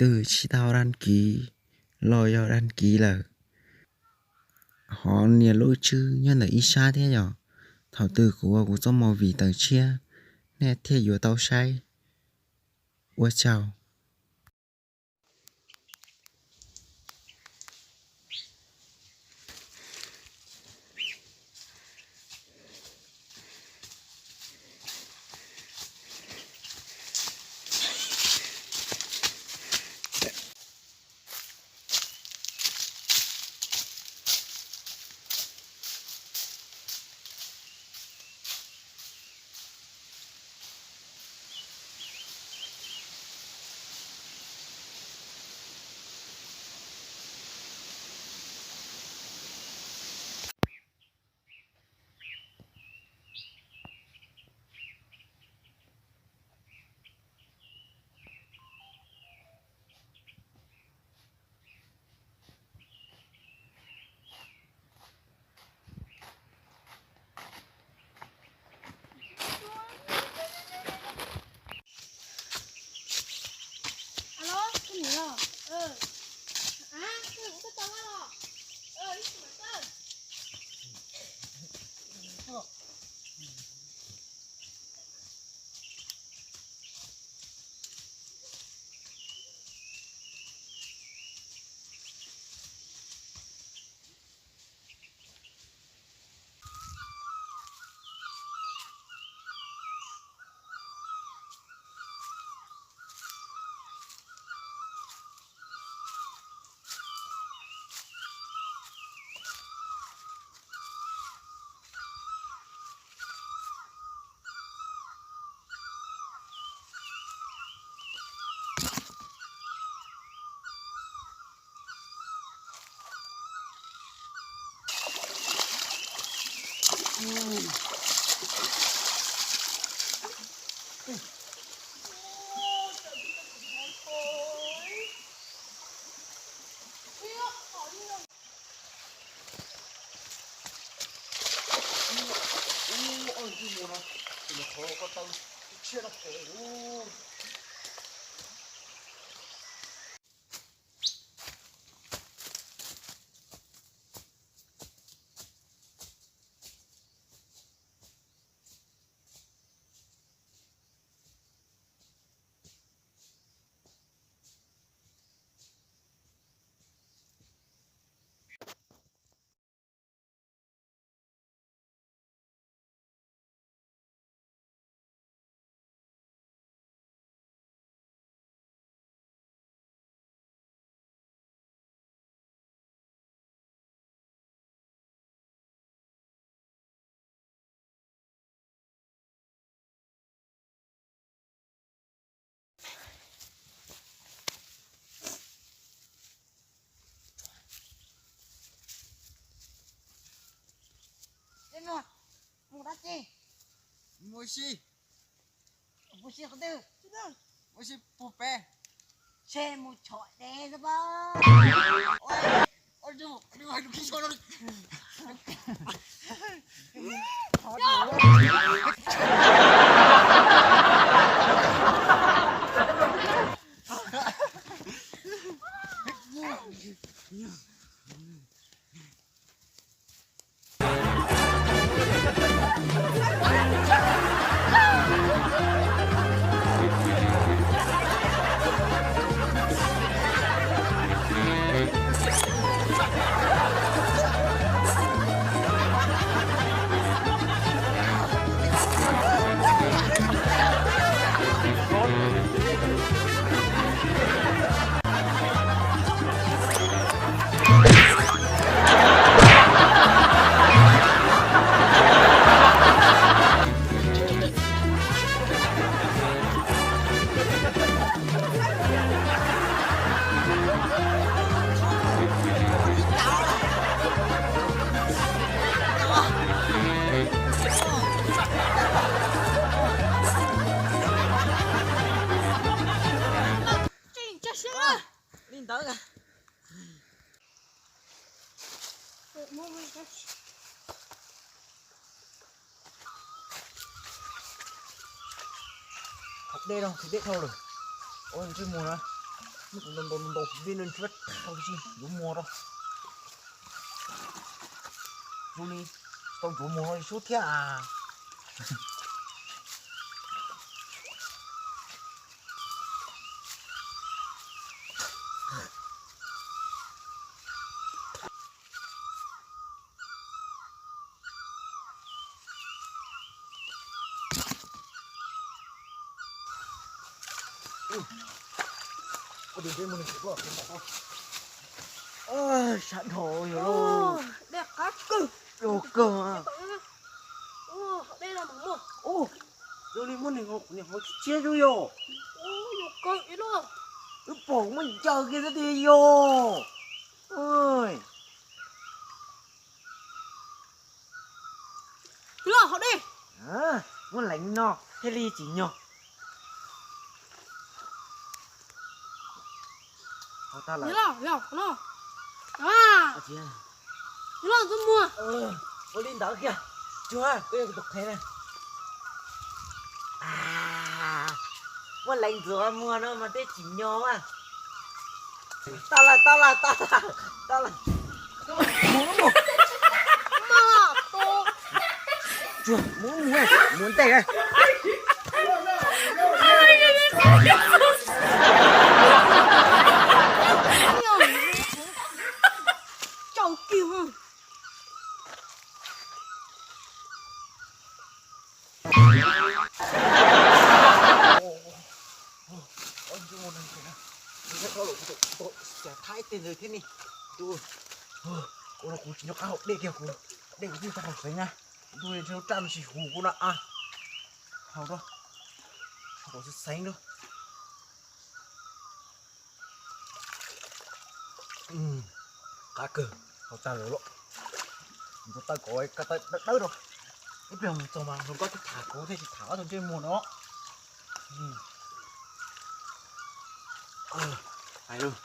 twg tsis tau đăng ký los yog đăng ký lawm. Ho nias lub tswb nyob ntawm ib sab thiab yom. Thaum twg kuv ua kuv txoj movie tawm tshiab, nej thiaj yuav tau saib. Ua tsaug. Mus dab tsi? Mus ua si. Mus ua si qhov twg? Mus ua si puag pem. Ntshe mus tshom dev xwb pob. Li ntawd. Dej no, dej dhau lawm. Ua ntsej muag na. Ntau ntau ntau, vij no ntshiab dhau si, yuav muag rau. Zoo li tau yuav muag rau sub thiab as. Sab dhau yog lauj. Dej qab kawg. Dej kawg. Dej no mas muaj. Zoo li muaj neeg hauv, neeg hauv tshiab tshiab yog. Yuav kawg ib lub. Wb pom muaj ncaws kiag xwb tiag yog. Los hauv dej. Muab leev no thiaj li tsim nyog. Los, los, los. Los ntxuav muag. Ua li ntawd kiag. Cuag, koj yog kuv tus qhev na. Muab leev ntxuav muag no mas thiaj tsim nyog a. Tau lawm, tau lawm, tau lawm, tau lawm. Mus, mus, mus ntej. Tsaus kiag. Xyav thab ib teg ntawd thiab ne. Ua no kuv tsis nco qab haus dej kiag, kuv dej kuv twb tau haus xeev na. Ntuj, ntshe lub raj no tsis huv kuv na a. Haus rau, haus xeev xeev rau. Qab kawg, haus tag lawm lauj. Ntxuav taw kom dawb dawb rau. Ib pliag mus txog mas hluas nkauj twb tham kuv thiaj tsis tham ob tug ntsej muag no. Hais lus,